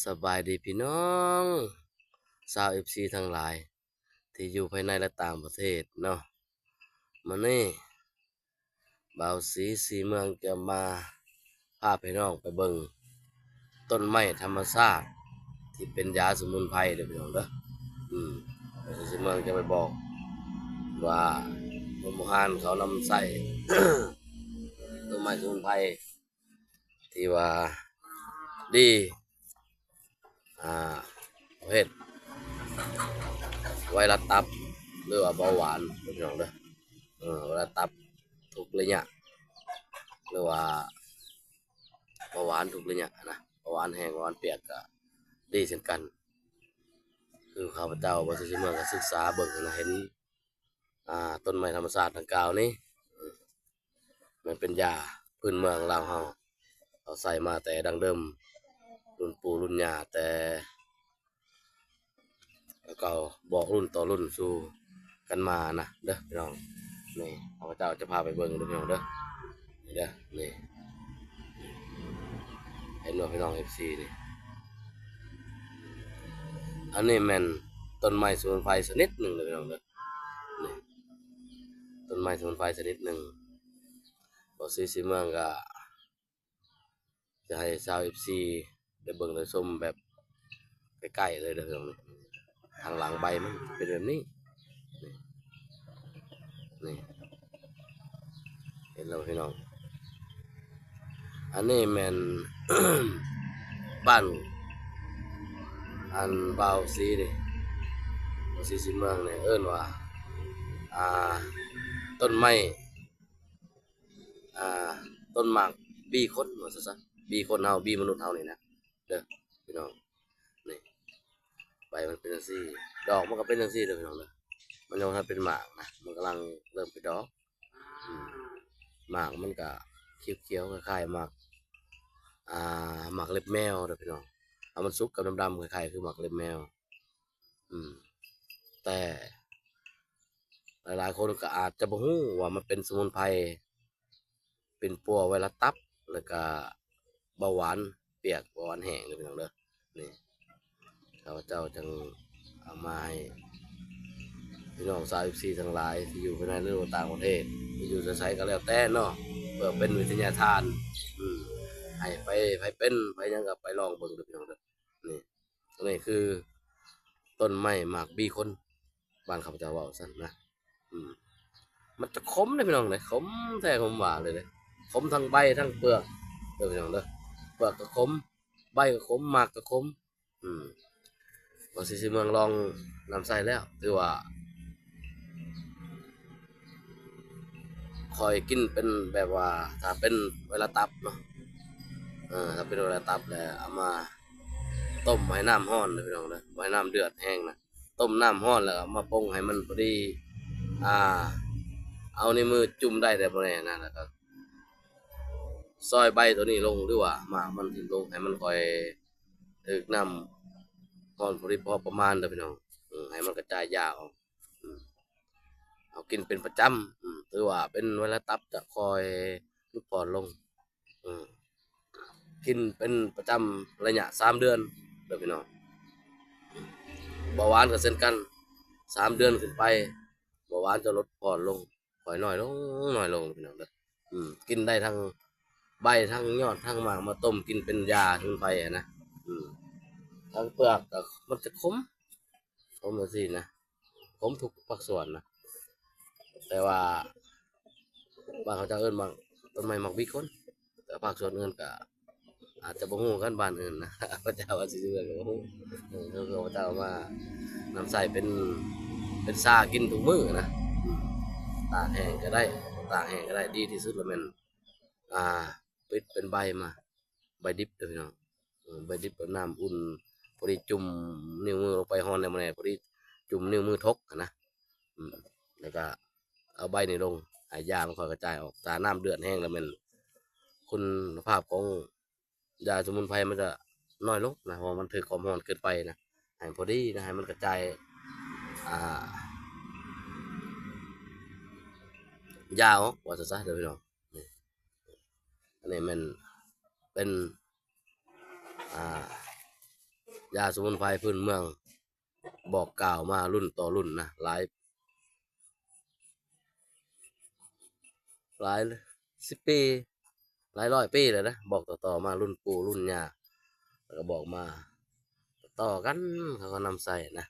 ສະບາຍດີພີ່ນ້ອງຊາວເອັຟຊີທັງຫຼາຍ ທີ່ຢູ່ພາຍໃນ ແລະ ຕ່າງປະເທດເນາະ. ມື້ນີ້ບ່າວສີສີເມືອງຈະມາພາພີ່ນ້ອງໄປເບິ່ງຕົ້ນໄມ້ທຳມະຊາດທີ່ເປັນຢາສະໝຸນໄພເດີພີ່ນ້ອງເດີ. ອືມ ບ່າວສີສີເມືອງຈະໄປບອກວ່າໂຮງໝໍຮ້ານເຂົານຳໃຊ້ຕົ້ນໄມ້ສະໝຸນໄພ ທີ່ວ່າດີ ອ່າ ເຮັດໄວຣັສຕັບ ຫຼືວ່າເບົາຫວານເດີພີ່ນ້ອງເດີ. ເອີ ໄວຣັສຕັບທຸກໄລຍະ ຫຼືວ່າເບົາຫວານທຸກໄລຍະນະ, ເບົາຫວານແຫ້ງ ເບົາຫວານປຽກກໍດີເຊັ່ນກັນ. ຄືຂ້າພະເຈົ້າ ບ່າວສີສີເມືອງ ກໍສຶກສາເບິ່ງນະ ເຫັນ ອ່າ ຕົ້ນໄມ້ທຳມະຊາດດັ່ງກ່າວນີ້ ມັນເປັນຢາພື້ນເມືອງລາວເຮົາ ເຂົາໃຊ້ມາແຕ່ດັ້ງເດີມ ລຸ້ນປູ່ລຸ້ນຍ່າ ແຕ່ເກົ່າບອກລຸ້ນຕໍ່ລຸ້ນສູ່ກັນມານະເດີພີ່ນ້ອງ. ນີ້ ຂ້າພະເຈົ້າຈະພາໄປເບິ່ງເດີພີ່ນ້ອງເດີ. ນີ້ເດີ ນີ້ ເຫັນບໍ່ພີ່ນ້ອງເອັຟຊີ ນີ້ ອັນນີ້ແມ່ນຕົ້ນໄມ້ສະໝຸນໄພຊະນິດໜຶ່ງເດີພີ່ນ້ອງເດີ. ນີ້ ຕົ້ນໄມ້ສະໝຸນໄພຊະນິດໜຶ່ງ ບ່າວສີສີເມືອງກໍຈະໃຫ້ຊາວເອັຟຊີໄດ້ເບິ່ງໄດ້ຊົມແບບໃກ້ໆເລີຍເດີພີ່ນ້ອງ. ທາງຫຼັງໃບມັນເປັນແບບນີ້ ນີ້ ເຫັນແລ້ວພີ່ນ້ອງ. ອັນນີ້ແມ່ນ ບ້ານ ອັນ ບ່າວສີນີ້ ບ່າວສີສີເມືອງນີ້ເອີ້ນວ່າ ອ່າ ຕົ້ນໄມ້ ອ່າ ຕົ້ນໝາກບີຄົນ ວ່າຊັ້ນຊະ, ບີຄົນເຮົາ ບີມະນຸດເຮົານີ້ນະເດີພີ່ນ້ອງ. ນີ້ ໃບມັນເປັນຈັ່ງຊີ້ ດອກມັນກໍເປັນຈັ່ງຊີ້ເດີພີ່ນ້ອງເດີ. ມັນຍັງບໍ່ທັນເປັນໝາກນະ ມັນກຳລັງເລີ່ມເປັນດອກ. ອືມ ໝາກມັນກະຂຽວໆ ຄ້າຍໆໝາກ ອ່າ ໝາກເລັບແມວເດີພີ່ນ້ອງ. ຖ້າມັນສຸກກໍດຳໆ ຄ້າຍໆຄືໝາກເລັບແມວ. ອືມ ແຕ່ຫຼາຍໆຄົນກໍອາດຈະບໍ່ຮູ້ວ່າມັນເປັນສະໝຸນໄພ ເປັນປົວໄວຣັສຕັບ ແລ້ວກະເບົາຫວານປຽກ ເບົາຫວານແຫ້ງເດີພີ່ນ້ອງເດີ. ນີ້ ຂ້າພະເຈົ້າຈຶ່ງເອົາມາໃຫ້ພີ່ນ້ອງຊາວເອັຟຊີທັງຫຼາຍ ທີ່ຢູ່ພາຍໃນ ຫຼືວ່າຕ່າງປະເທດ ທີ່ຢູ່ໃສໆກໍແລ້ວແຕ່ເນາະ ເພື່ອເປັນວິທະຍາທານ ອືມ ໃຫ້ໄປ ໃຜເປັນ ໃຜຫຍັງກໍໄປລອງເບິ່ງເດີພີ່ນ້ອງເດີ. ນີ້ ອັນນີ້ຄືຕົ້ນໄມ້ໝາກບີຄົນ ບ້ານຂ້າພະເຈົ້າເວົ້າຊັ້ນນະ. ອືມ ມັນຈະຂົມເດ້ພີ່ນ້ອງເດ້ ຂົມແທ້ຂົມຫວາເລີຍເດ້ ຂົມທັງໃບທັງເປືອກເດີພີ່ນ້ອງເດີ. ເປືອກກໍຂົມ ໃບກໍຂົມ ໝາກກໍຂົມ. ອືມ ບ່າວສີສີເມືອງລອງນຳໃຊ້ແລ້ວ ຖືວ່າ ຂ້ອຍກິນເປັນແບບວ່າ ຖ້າເປັນໄວຣັສຕັບເນາະ ເອີ ຖ້າເປັນໄວຣັສຕັບແລ້ວເອົາມາຕົ້ມໃຫ້ນ້ຳຮ້ອນເດີພີ່ນ້ອງເດີ ບໍ່ໃຫ້ນ້ຳເດືອດແຮງນະ. ຕົ້ມນ້ຳຮ້ອນແລ້ວເອົາມາປົງໃຫ້ມັນພໍດີ ອ່າ ເອົານິ້ວມືຈຸ່ມໄດ້ແຕ່ບໍ່ແນ່ນະ ແລ້ວກໍຊອຍໃບໂຕນີ້ລົງ ຫຼືວ່າໝາກມັນຖິ້ມລົງ ໃຫ້ມັນຄ່ອຍຖືກນ້ຳຮ້ອນພໍດີພໍປະມານເດີພີ່ນ້ອງ. ເອີ ໃຫ້ມັນກະຈາຍຢາອອກ. ເຮົາກິນເປັນປະຈຳ ຖືວ່າເປັນໄວຣັສຕັບຈະຄ່ອຍຫຼຸດຜ່ອນລົງ. ເອີ ກິນເປັນປະຈຳໄລຍະສາມເດືອນເດີພີ່ນ້ອງ. ເບົາຫວານກໍເຊັ່ນກັນ ສາມເດືອນຂຶ້ນໄປ ເບົາຫວານຈະຫຼຸດຜ່ອນລົງ ຄ່ອຍນ້ອຍລົງ ນ້ອຍລົງພີ່ນ້ອງເດີ. ອືມ ກິນໄດ້ທັງໃບ ທັງຍອດ ທັງໝາກ ມາຕົ້ມກິນເປັນຢາສະໝຸນໄພຫັ້ນນະ. ອືມ ທັງເປືອກກໍມັນຈະຂົມ ຂົມຈັ່ງຊີ້ນະ ຂົມທຸກພາກສ່ວນນະ. ແຕ່ວ່າບ້ານເຂົາເຈົ້າເອີ້ນໝາກ ຕົ້ນໄມ້ໝາກບີຄົນ ແຕ່ພາກສ່ວນອື່ນກໍອາດຈະບໍ່ຮູ້ກັນ ບ້ານອື່ນນະ ເຂົາເຈົ້າວ່າຊິເອີ້ນກໍບໍ່ຮູ້. ເອີ ເຂົາເຈົ້າມານຳໃຊ້ເປັນ ເປັນຊາກິນທຸກມື້ນະ. ອືມ ຕາກແຫ້ງກໍໄດ້ ຕາກແຫ້ງກໍໄດ້ ດີທີ່ສຸດລະແມ່ນ ອ່າ ປິດເປັນໃບມາ ໃບດິບເດີພີ່ນ້ອງ. ເອີ ໃບດິບເອົານ້ຳອຸ່ນ ພໍດີຈຸ່ມນິ້ວມືລົງໄປ ຮ້ອນແດ່ບໍ່ແດ່ ພໍດີຈຸ່ມນິ້ວມືທົກຫັ້ນນະ. ອືມ ແລ້ວກະເອົາໃບນີ້ລົງ ໃຫ້ຢາມັນຄ່ອຍກະຈາຍອອກ. ຖ້ານ້ຳເດືອດແຮງແລ້ວແມ່ນຄຸນນະພາບຂອງຢາສະໝຸນໄພມັນຈະນ້ອຍລົງນະ ເພາະວ່າມັນຖືກຄວາມຮ້ອນເກີນໄປນະ. ໃຫ້ພໍດີນະ ໃຫ້ມັນກະຈາຍ ອ່າ ຢາອອກ ວ່າຊັ້ນຊະເດີພີ່ນ້ອງ. ນີ້ ອັນນີ້ແມ່ນເປັນ ອ່າ ຢາສະໝຸນໄພພື້ນເມືອງ ບອກກ່າວມາລຸ້ນຕໍ່ລຸ້ນນະ ຫຼາຍ ຫຼາຍສິບປີ ຫຼາຍຮ້ອຍປີແລ້ວນະ ບອກຕໍ່ໆມາລຸ້ນປູ່ລຸ້ນຍ່າ ແລ້ວກໍບອກມາຕໍ່ໆກັນ ເຂົາກໍນຳໃຊ້ນະ.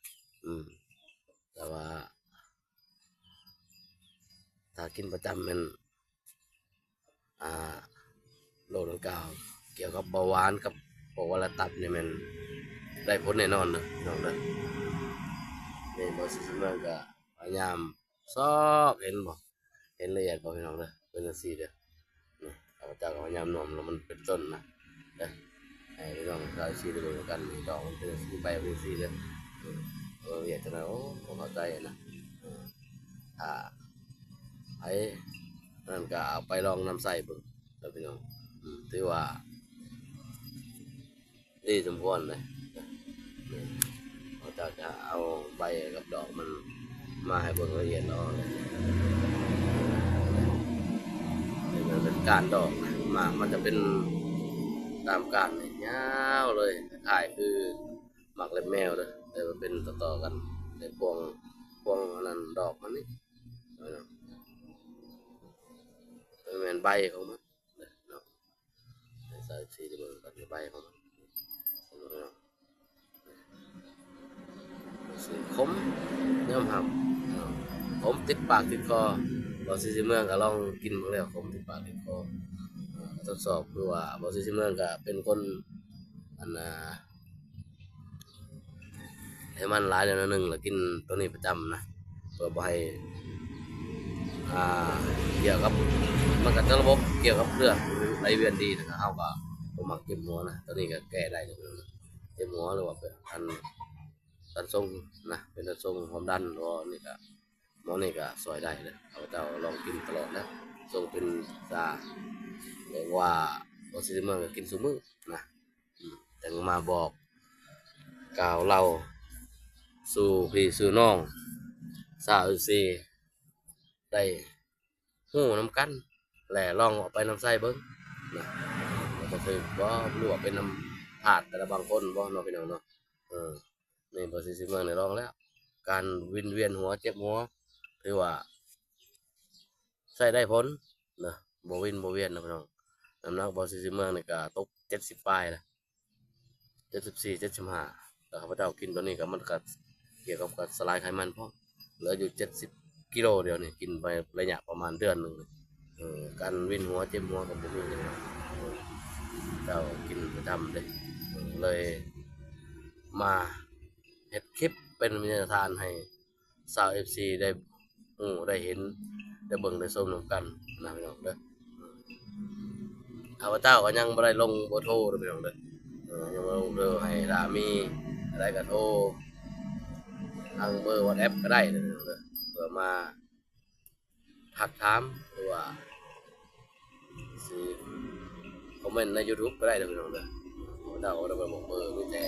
ອືມ ແຕ່ວ່າ ຖ້າກິນປະຈຳແມ່ນ ອ່າ ໂລກດັ່ງກ່າວ ກ່ຽວກັບເບົາຫວານກັບພວກໄວຣັສຕັບນີ້ແມ່ນໄດ້ຜົນແນ່ນອນເດີພີ່ນ້ອງເດີ. ນີ້ ເບົາສີສີເມືອງກໍພະຍາຍາມຊອກ ເຫັນບໍ່ ເຫັນລະອຽດບໍ່ພີ່ນ້ອງເດີ ເປັນຈັ່ງຊີ້ເດີ. ນີ້ ຂ້າພະເຈົ້າກໍພະຍາຍາມນວມ ແລ້ວມັນເປັນຕົ້ນນະ ເດີ ໃຫ້ພີ່ນ້ອງຊາວເອັຟຊີໄດ້ເບິ່ງນຳກັນ. ນີ້ ດອກມັນເປັນຈັ່ງຊີ້ ໃບເປັນຈັ່ງຊີ້ເດີ. ເອີ ລະອຽດຈັກໜ້ອຍ ໂອ້ ບໍ່ເຂົ້າໃຈນະ. ເອີ ຖ້າໃຜນັ້ນກໍເອົາໄປລອງນຳໃຊ້ເບິ່ງເດີພີ່ນ້ອງ. ອືມ ຖືວ່າ ດີສົມຄວນເລີຍ. ເຂົາເຈົ້າຈະເອົາໃບກັບດອກມັນມາໃຫ້ເບິ່ງລະອຽດເນາະ. ນີ້ມັນເປັນກ້ານດອກນະ ໝາກມັນຈະເປັນຕາມກ້ານນີ້ຍາວເລີຍ ຄ້າຍຄືໝາກເລັບແມວເດີ ແຕ່ວ່າເປັນຕໍ່ໆກັນ ເປັນພວງ ພວງອັນນັ້ນ ດອກມັນນີ້ ເອີ ແມ່ນໃບຂອງມັນເນາະ. ໃຫ້ຊາວເອັຟຊີໄດ້ເບິ່ງກັນໃນໃບຂອງມັນ ເຫັນບໍ່ພີ່ນ້ອງ? ຂົມ ຍອມຮັບເນາະ ຂົມຕິດປາກຕິດຄໍ. ເບົາສີສີເມືອງກໍລອງກິນເບິ່ງແລ້ວ ຂົມຕິດປາກຕິດຄໍ. ເອີ ທົດສອບຄືວ່າ ເບົາສີສີເມືອງກໍເປັນຄົນ ອັນ ອ່າ ໄຂມັນຫຼາຍແລ້ວໜ້ອຍໜຶ່ງ ແລ້ວກິນໂຕນີ້ປະຈຳນະ ເພື່ອບໍ່ໃຫ້ ອ່າ ກ່ຽວກັບ ມັນກໍຈະລະບົບກ່ຽວກັບເລືອດໄຫຼວຽນດີນະ. ເຮົາກໍບໍ່ມັກເຈັບຫົວນະ ໂຕນີ້ກໍແກ້ໄດ້ເລີຍ ເຈັບຫົວ ຫຼືວ່າເປັນອັນ ຕັນຊົງນະ ເປັນຕັນຊົງ ຄວາມດັນ ບໍ່ ນີ້ກໍ ໝໍນີ້ກໍຊ່ວຍໄດ້ເດີ. ຂ້າພະເຈົ້າລອງກິນຕະຫຼອດແລ້ວ ຊົງເປັນຊາ ເອີ້ນວ່າ ເບົາສີສີເມືອງກໍກິນຊຸມື້ນະ. ອືມ ຈັ່ງມາບອກກ່າວເລົ່າສູ່ພີ່ສູ່ນ້ອງຊາວເອັຟຊີໄດ້ຮູ້ນຳກັນ ແລະ ລອງເອົາໄປນຳໃຊ້ເບິ່ງນະ ວ່າຈະຖືກບໍ່ ຫຼືວ່າເປັນນຳພາດແຕ່ລະບາງຄົນບໍ່ເນາະ ພີ່ນ້ອງເນາະ. ເອີ ນີ້ ເບົາສີສີເມືອງໄດ້ລອງແລ້ວ ການວິນວຽນຫົວ ເຈັບຫົວ ຖືວ່າໃຊ້ໄດ້ຜົນນະ ບໍ່ວິນບໍ່ວຽນນະພີ່ນ້ອງ. ນ້ຳໜັກເບົາສີສີເມືອງນີ້ກໍຕົກເຈັດສິບປາຍລະ ເຈັດສິບສີ່ ເຈັດສິບຫ້າ ແລ້ວຂ້າພະເຈົ້າກິນໂຕນີ້ກໍ ມັນກໍກ່ຽວກັບການສະລາຍໄຂມັນພ້ອມ ເຫຼືອຢູ່ເຈັດສິບກິໂລດຽວນີ້ ກິນໄປໄລຍະປະມານເດືອນໜຶ່ງ. ເອີ ການວິນຫົວເຈັບຫົວກໍບໍ່ມີເລີຍ ເຈົ້າກິນປະຈຳເດ້ ເລີຍມາເຮັດຄລິບເປັນວິທະຍາທານໃຫ້ຊາວເອັຟຊີໄດ້ຮູ້ໄດ້ເຫັນ ໄດ້ເບິ່ງໄດ້ຊົມນຳກັນນະພີ່ນ້ອງເດີ. ຂ້າພະເຈົ້າກໍຍັງບໍ່ໄດ້ລົງເບີໂທເດີພີ່ນ້ອງເດີ ເອີ ຍັງບໍ່ລົງເບີ ໃຫ້ຖ້າມີອັນໃດກໍໂທທາງເບີວັອດແອັບກໍໄດ້ເດີພີ່ນ້ອງເດີ ເພື່ອມາ ທັກຖາມ ຫຼືວ່າຊິຄອມເມັນໃນຢູທູບກໍໄດ້ເດີພີ່ນ້ອງເດີ. ເຈົ້າໄດ້ໄປບອກເບີ ມີແຕ່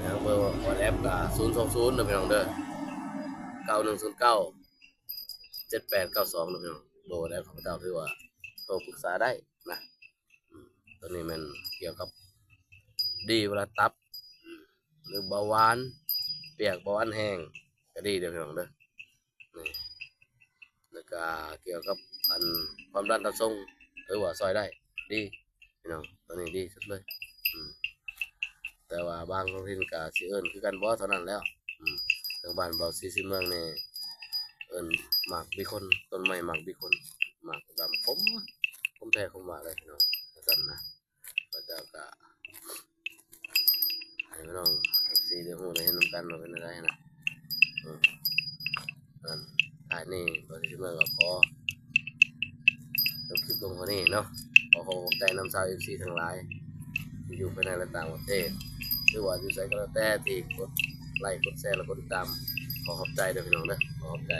ທາງເບີວັອດແອັບກໍ ສູນສອງສູນເດີພີ່ນ້ອງເດີ ເກົ້າໜຶ່ງສູນເກົ້າ ເຈັດແປດເກົ້າສອງເດີພີ່ນ້ອງ. ເບີວັອດແອັບຂ້າພະເຈົ້າຖືວ່າໂທປຶກສາໄດ້ນະ. ອືມ ໂຕນີ້ແມ່ນກ່ຽວກັບດີເວລາຕັບ ຫຼືເບົາຫວານປຽກ ເບົາຫວານແຫ້ງກໍດີເດີພີ່ນ້ອງເດີ. ນີ້ ແລ້ວກະກ່ຽວກັບອັນຄວາມດັນຕັນຊົງ ຖືວ່າຊ່ອຍໄດ້ດີພີ່ນ້ອງ ໂຕນີ້ດີສຸດເລີຍ. ອືມ ແຕ່ວ່າບາງທ້ອງຖິ່ນກະຊິເອີ້ນຄືກັນບໍ່ ເທົ່ານັ້ນແລ້ວ. ອືມ ທາງບ້ານເບົາສີສີເມືອງນີ້ເອີ້ນໝາກບີຄົນ ຕົ້ນໄມ້ໝາກບີຄົນ ໝາກດຳ ຂົມ ຂົມແທ້ຂົມວ່າເລີຍພີ່ນ້ອງ ວ່າຊັ້ນນະ. ພະເຈົ້າກະໃຫ້ພີ່ນ້ອງເອັຟຊີໄດ້ຮູ້ໄດ້ເຫັນນຳກັນວ່າເປັນແນວໃດນະ. ອືມ ນັ້ນ ທ້າຍນີ້ເບົາສີສີເມືອງກໍຂໍຈົບຄລິບລົງເທົ່ານີ້ເນາະ. ຂໍຂອບໃຈນຳຊາວເອັຟຊີທັງຫຼາຍ ທີ່ຢູ່ພາຍໃນ ແລະ ຕ່າງປະເທດ ຫຼືວ່າຢູ່ໃສກໍແລ້ວແຕ່ ທີ່ກົດໄລ ກົດແຊ ແລະ ກົດຕິດຕາມ. ຂໍຂອບໃຈເດີພີ່ນ້ອງເດີ ຂໍຂອບໃຈ.